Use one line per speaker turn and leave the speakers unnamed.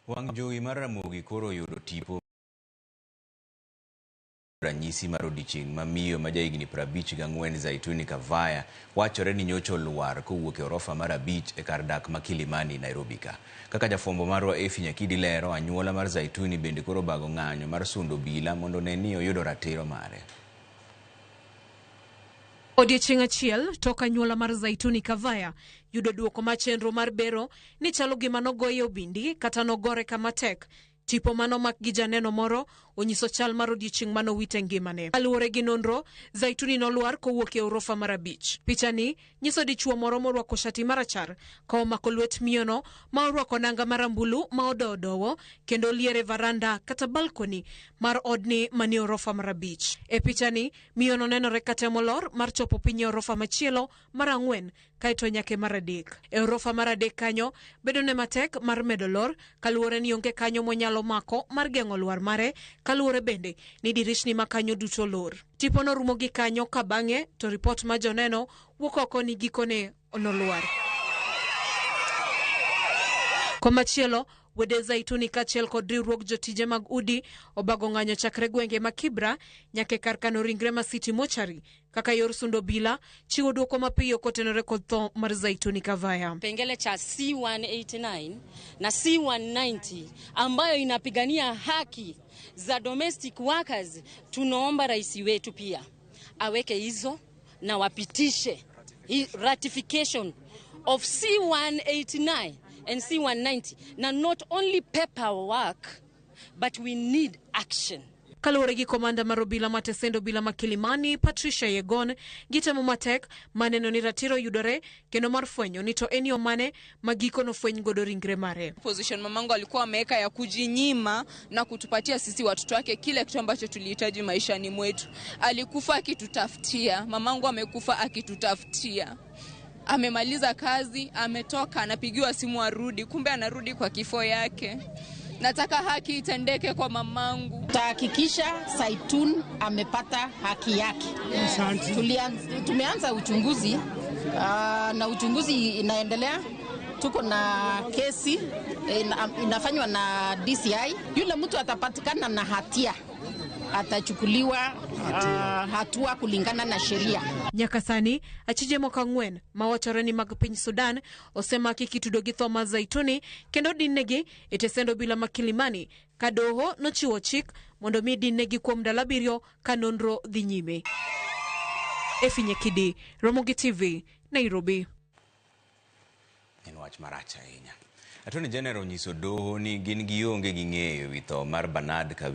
Wang' jowi mar Ramogi koro oyudo tipo ranyisi mar odiechieng' ma miyo ma jahigni 54 Zaituni Kavaya wachore ni nyocha olwar kowuok e orofa mar 5 e kar dak ma Kilimani, Nairobi ka. Kaka jafwambo marwa Effie Nyakidi lero, anyuola mar Zaituni bende koro obago ng'anyo mar sundo obila mondo one ni oyudo ratiro mare.
Odiechieng' achiel tok anyuola mar Zaituni Kavaya yudo duoko ma chenro mar bero ni chalo gima nogoye obindi kata nogore kama tek. Tipo manomak gi janeno moro onyiso chal mar odiechieng' manowite ngimane. Kaluwore gi nonro, Zaituni nolwar kowuok e orofa mar 5. Pichani nyiso dichuo moro morwako shati marachar ka omako lwet miyono ma orwako nanga marambulu ma odowo dowo kendo oliere varanda kata balkoni mar odni manie orofa mar 5. E pichani, miyono nenore ka temo lor mar chopo piny e orofa machielo mar 4 kaeto nyaka e mar 3. E orofa mar 3 kanyo, bedone matek mar medo lor kaluwore ni onge kanyo monyalo mako mar geng'o lwar mare, kaluwore bende ni dirishni ma kanyo duto lor. Tipono rumo gi kanyo ka bang'e to ripot ma joneno wuok oko ni gikone nolwar. Komachielo, wede Zaituni kaachiel kod riwruog jotije mag udi obago ng'anyo chakre gwenge ma Kibra nyaka e kar kano ringre ma City Mortuary kaka yor sundo obila chiwo dwoko mapiyo kotenore kod tho mar Zaituni Kavaya.
Kipengele cha C189 na C190 ambayo inapigania haki za domestic workers, tunaomba rais wetu pia aweke hizo na wapitishe ratification of C189 and C190, na not only paperwork but we need action.
Kaluwore gi komanda mar obila ma tesend obila ma Kilimani, Patricia Yegon, gitemo matek maneno ni ratiro yudore kendo mar fwenyo ni to en yo mane ma giko nofweny godo ringre mare.
Position mamangu alikuwa ameweka ya kujinyima na kutupatia sisi watoto wake kile kitu ambacho tulihitaji maishani mwetu. Alikufa akitutafutia, mamangu amekufa akitutafutia. Amemaliza kazi, ametoka, anapigiwa simu arudi, kumbe anarudi kwa kifo yake. Nataka haki itendeke kwa mamangu.
Tutahakikisha Zaitun amepata haki yake. Tumeanza uchunguzi na uchunguzi inaendelea. Tuko na kesi inafanywa na DCI. Yule mtu atapatikana na hatia atachukuliwa hatua kulingana na sheria.
Nyaka sani, achije moko 4 mawachore ni mag piny Sudan osemaki kitudo gi tho mar Zaituni kendo dinnegi e tesend obila ma Kilimani ka doho nochiwo chik mondo mi dinnegi kuom ndalo 7 ka nonro dhi nyime. Effie Nyakidi, Ramogi TV, Nairobi.
En wach marach ahinya. Attorney General onyiso doho ni gin gionge gi ng'eyo ewi tho mar Bernard Kawi.